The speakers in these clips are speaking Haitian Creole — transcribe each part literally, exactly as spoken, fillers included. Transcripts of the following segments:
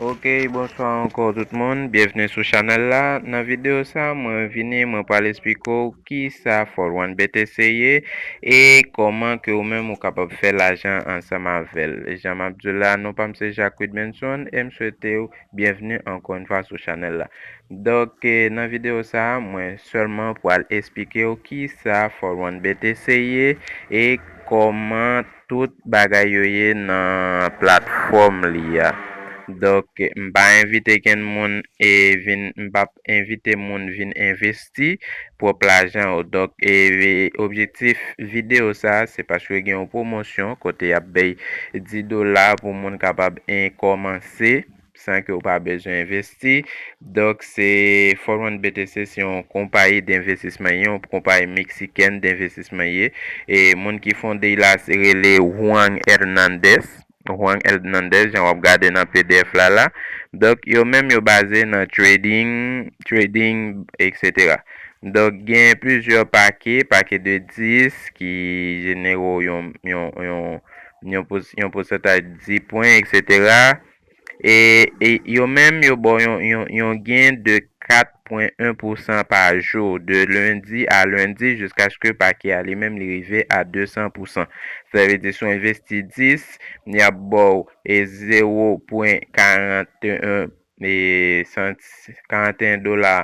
Ok, bonswa ankò tout moun. Byenvni sou chanèl la. Nan videyo sa, mwen vini, mwen pral esplike w kisa Foreign B T C ye e kòman ke ou menm ou kapab fè lajan ansanm avè l. Jan m ap di w la, non pa m se Jacques Benson e m swete w byenvni ankò yon fwa sou chanèl la. Donk, eh, nan videyo sa, mwen sèlman pral esplike w kisa Foreign B T C ye e kòman tout bagay yo ye nan platfòm li a. Donk, m pa envite kenn moun e vin, m p ap envite moun vin envesti pwòp lajan yo. Donk, e, objektif videyo sa, se paske gen yon pwomosyon kote y ap bay dis dola pou moun kapab en, kòmanse san ke w pa bezwen envesti. Donk, se Foreign B T C, se yon konpayi denvestisman, yon konpayi meksikèn denvestisman ye. E moun ki fonde l la se rele Juan Hernandez. Juan Hernandez, jan w ap gade nan P D F la la. Donk, yo menm yo baze nan trading, trading, et cetera. Donk, gen plizyè pake, pake de dis ki jenere w yon, yon, yon, yon, pos- yon pousantaj dis pwen, et cetera. E, e yo menm, yo ba w yon, yon, yon gen de kat pwen en pousan pa jou, de lendi a lendi, jiskaske pake a li menm li rive a de san pousan. Sa vle di, si w envesti dis, y ap ba w e zewo pwen karanteyen, e, sant, karanteyen dola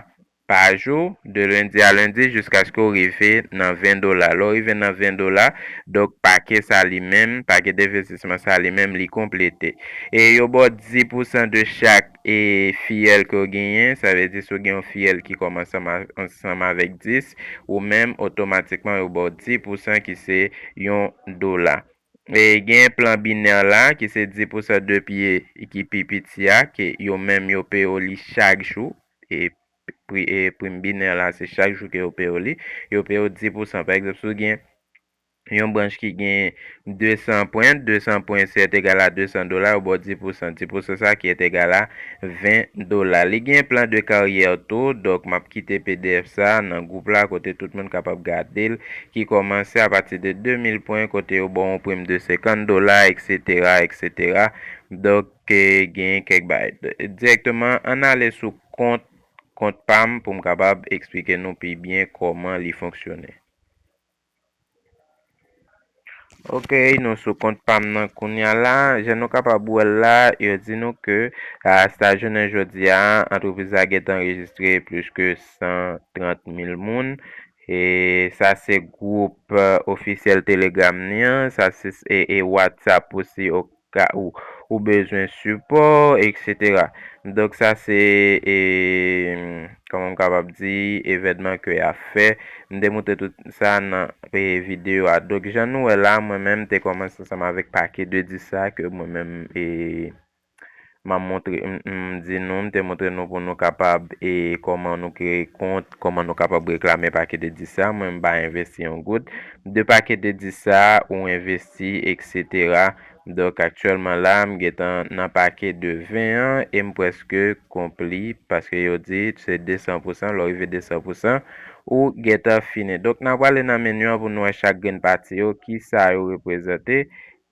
pa jou, de lendi a lendi, jiskaske w rive nan ven dola. Lè w rive nan ven dola, donk pake sa li menm, pake denvestisman sa li menm, li konplete. E yo ba w dis pousan de chak e fiyèl ke w genyen, sa vle di si w gen yon fiyèl ki kòmanse ansanm a- ansanm avèk dis, ou menm otomatikman yo ba w dis pousan ki se yon dola. E gen plan binè la, ki se dis pousan de pye ki pi piti a, ke yo menm yo peye w li chak jou. E pri, e prim binè la, se chak jou ke yo peye w li. Yo peye w dis pousan. Pa egzanp, si w gen yon branch ki gen de san pwen, de san pwen se egal a de san dola, yo ba w dis pousan. Dis pousan sa ki egal a ven dola. Li gen plan de karyè tou, donk m ap kite P D F sa nan gwoup la kote tout moun kapab gade l, ki kòmanse apati de de mil pwen, kote yo ba w yon prim de senkant dola, et cetera, et cetera. Donk, eh, gen kèk bagay. Dirèkteman, ann ale sou kont, kont pa m pou m kapab eksplike nou pi byen kòman li fonksyone. Ok, nou sou kont pa m nan kounye a la. Jan nou kapab wè l la, yo di nou ke, a, sta jounen jodi a, antrepriz la gentan anrejistre plis ke san trant mil moun. E sa se gwoup, eh, ofisyèl Telegram ni an, sa se, e, e WhatsApp osi, o ka ou, ou bezwen sipò, et cetera. Donk sa se, e, kòman m kapab di, evènman ke y ap fè. M te montre tout sa nan, e, videyo a. Donk jan nou wè la, mwen menm m te kòmanse ansanm avèk pake de dis sa ke mwen menm, e, m ap montre, m, m di nou, m te montre nou pou nou kapab, e, kòman nou kreye kont, kòman nou kapab reklame pake de dis sa. Mwen m pa envesti yon goud. De pake de dis sa, ou envesti, et cetera. Donk, aktyèlman la, m gentan nan pake de ven an e m prèske konpli paske yo di se de san pousan, lè w rive de san pousan, ou gentan fini. Donk, n a prale nan meni an pou nou wè chak grenn pati yo, kisa yo reprezante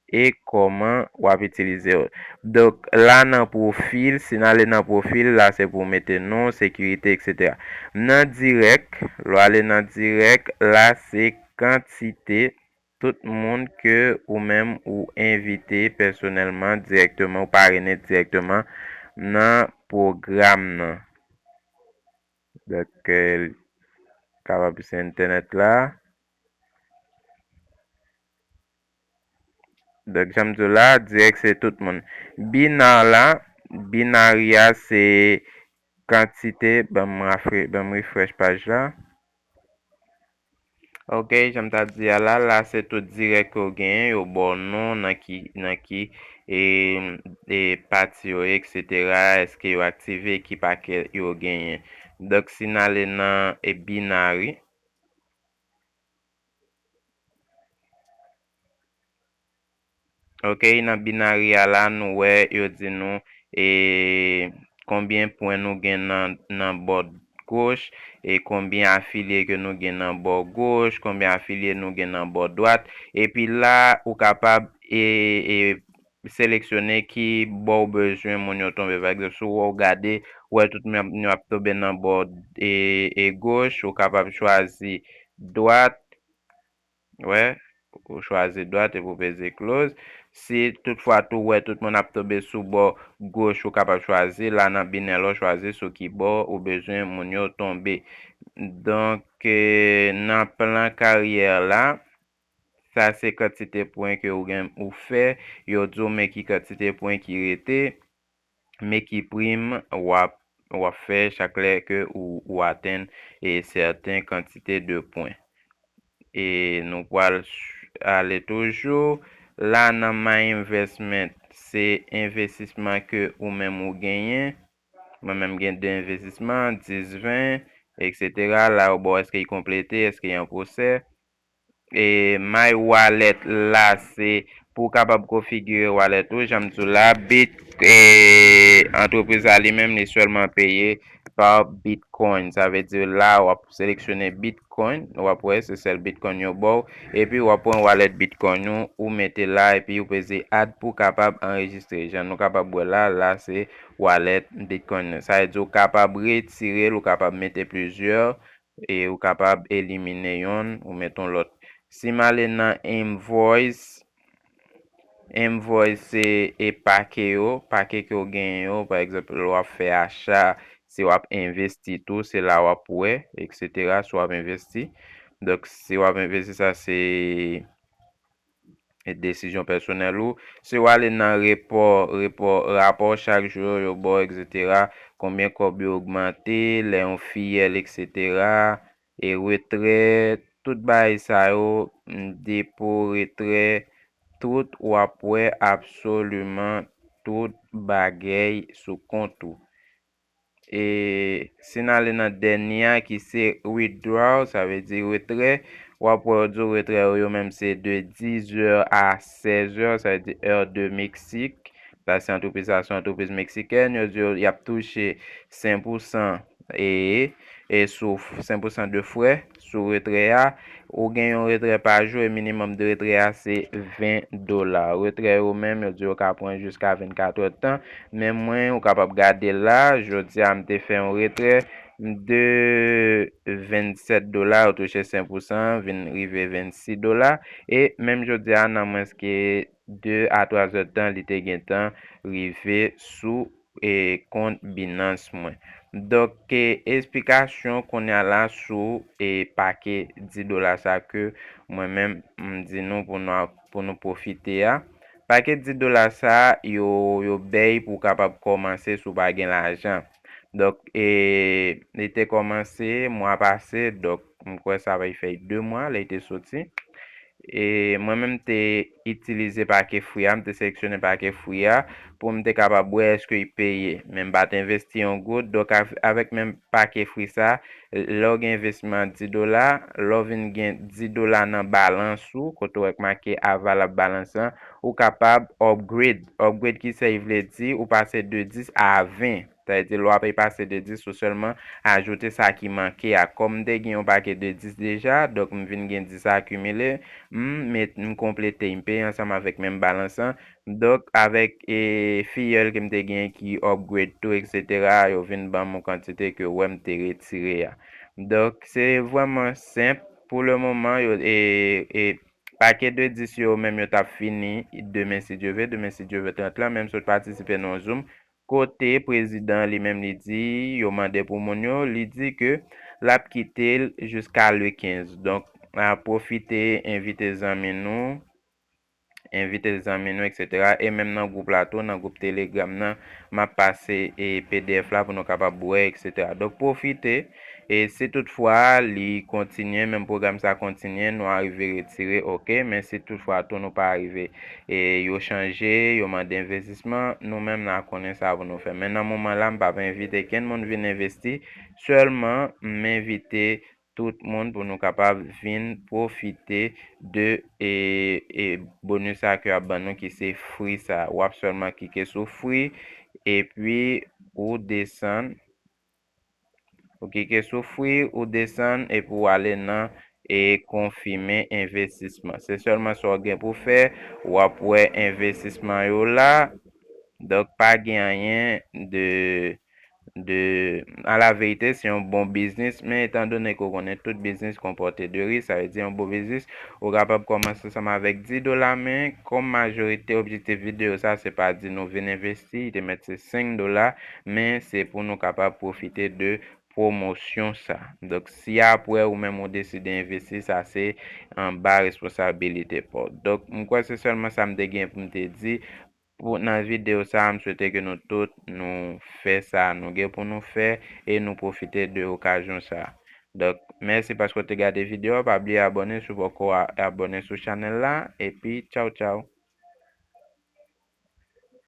e kòman w ap itilize yo. Donk, la nan pwofil, si n ale nan pwofil, la se pou w mete non, sekirite, et cetera. Nan dirèk, lè w ale nan dirèk, la se kantite tout moun ke ou menm ou envite pèsonèlman, dirèkteman, ou parene dirèkteman nan pwogram nan. Donk, eh, kapab se entènèt la. Donk, jan m di w la, dirèk se tout moun. Binar la, binari a se kantite, ban m rafre-, ban m refresh paj la. Ok, jan m ta di a la, la se tout dirèk ke w genyen, yo ba w non, nan ki, nan ki, e, e, pati yo ye, et cetera, èske yo aktive, ki pakèt yo genyen. Donk, si n ale nan, e, binari, Ok, nan binari a la, nou wè yo di nou, e, konbyen pwen nou gen nan, nan bò goch, e konbyen afilye ke nou gen nan bò goch, konbyen afilye nou gen nan bò dwat. Epi la, ou kapab, e, e, seleksyone ki bò w bezwen moun yo tonbe. Pa egzanp, si w gade, w wè tout moun yo ap tonbe nan bò e, e goch, ou kapab chwazi dwat, wè, ou chwazi dwat epi ou peze close. Si toutfwa tou w wè tout moun ap tonbe sou bò goch, ou kapab chwazi, la nan binè la, w chwazi sou ki bò ou bezwen moun yo tonbe. Donk, eh, nan plan karyè la, sa se kantite pwen ke ou gen, ou fè, yo di w men ki kantite pwen ki rete, men ki prim w ap, w ap fè chak lè ke ou, ou atenn e sèten kantite de pwen. E nou pral ch-, ale toujou. La nan My Investment, se envestisman ke ou menm ou genyen. Mwen menm gen de envestisman, dis, ven, etsetera. La yo ba w èske l konplete, èske l an pwosè. E My Wallet la, se pou w kapab konfigire wallet ou, jan m di w la, Bit, e, antrepriz la li menm, li sèlman peye pa Bitcoin. Sa vle di la, w ap seleksyone Bitcoin, w ap wè se sèl Bitcoin yo ba w, epi w ap pran wallet Bitcoin ou, ou mete la, epi ou peze add pou w kapab anrejistre. Jan nou kapab wè la, la se wallet Bitcoin nou. Sa vle di w kapab retire l, ou kapab mete plizyè, e ou kapab elimine yonn, ou mete yon lòt. Si m ale nan invoice, invoice se e pake yo, pake ke w genyen yo, pa egzanp, lè w ap fè acha, si w ap envesti tou, se la w ap wè, etsetera, si w ap envesti. Donk, si w ap envesti, sa se e desizyon pèsonèl ou. Si w ale nan repò, repò, rapò chak jou yo ba w, etsetera, konbyen kòb yo ogmante, lè yon fiyèl, etsetera, e retrè, tout bagay sa yo, m, depo, retrè, tout w ap wè absoliman tout bagay sou kont ou. E si n ale nan dènye a ki se withdrawal, sa vle di retrè, w ap wè yo di w retrè yo, yo menm se de dizè a sèzè, sa vle di heure de Mexique. Sa se antrepriz sa, se yon antrepriz meksikèn, yo di yo y ap touche senk pousan e, e sou senk pousan de frè sou retrè a. Ou gen yon retrè pa jou e minimòm de retrè a se ven dola. Retrè yo menm, yo di yo ka pran jiska vennkat èdtan. Men mwen, ou kapab gade la, jodi a m te fè yon retrè de vennsèt dola, ou touche senk pousan, vin rive vennsis dola. E menm jodi a, nan mwens ke de a twa zèdtan, li te gentan rive sou e kont Binance mwen. Donk, e, esplikasyon kounye a la sou e pake dis dola sa ke mwen menm m di nou pou nou, pou nou pwofite a. Pake dis dola sa, yo, yo bay pou w kapab kòmanse si w pa gen lajan. Donk, e, li te kòmanse mwa pase, donk, m kwè sa va fè de mwa lè li te soti. E mwen menm m te itilize pake free a, m te seleksyone pake free a pou m te kapab wè èske l peye. Men m pa t envesti yon goud. Donk, av-, avèk menm pake free sa, lè w gen envestiman dis dola, lè w vin gen dis dola nan balans ou, kote w wè k make available balance lan, ou kapab upgrade. Upgrade ki sa l vle di, ou pase de dis a ven. Sa vle di lè w ap pase de dis, ou sèlman ajoute sa ki manke a. Kòm m te gen yon pake de dis deja, donk m vin gen dis akimile, m met, m konplete, m peye ansanm avèk menm balans lan. Donk, avèk, e, fiyèl ke m te gen ki upgrade tou, etsetera, yo vin ban m yon kantite ke w wè m te retire a. Donk, se vrèman senp. Pou le moman, yo, e, e, pake de dis yo menm yo t ap fini demen si Dye ve, demen si Dye ve trant lan, men m sot patisipe nan yon Zoom. Kote prezidan li menm li di, yo mande pou moun yo, li di ke l ap kite l jiska le kenz. Donk, a, pwofite envite zanmi nou, envite zanmi nou, etsetera. E menm nan gwoup la tou, nan gwoup Telegram nan, m ap pase e P D F la pou nou kapab wè, etsetera. Donk, pwofite, e si toutfwa li kontinye, menm pwogram sa kontinye, nou arive retire, oke. Men si toutfwa tou nou pa arive, e yo chanje, yo mande envestisman, nou menm n a konnen sa pou nou fè. Men nan moman la, m p ap envite kenn moun vin envesti, sèlman m envite tout moun pou nou kapab vin pwofite de, e, e, bonus sa ke y ap ban nou ki se free sa. W ap sèlman klike sou free, epi ou desann, ou klike sou free, ou desann, epi w ale nan, e konfime envestisman. Se sèlman sa w gen pou fè, w ap wè envestisman yo la. Donk, pa gen anyen de, de, a la verite, se yon bon biznis, men etan done ke w konnen tout biznis konpòte de risk, sa vle di yon bon biznis, ou kapab kòmanse ansanm avèk dis dola, men kòm majorite objektif videyo sa, se pa di nou vin envesti, te mèt se senk dola, men se pou nou kapab pwofite de pwomosyon sa. Donk, si apre ou menm ou deside envesti, sa se anba responsabilite pa w. Donk, m kwè se sèlman sa m te gen pou m te di pou, nan videyo sa a. M swete ke nou tout, nou fè sa nou gen pou nou fè e nou pwofite de okazyon sa a. Donk, mèsi paske w te gade videyo a. Pa bliye abòne si w poko a-, abòne sou chanèl la. Epi, tchaw, tchaw.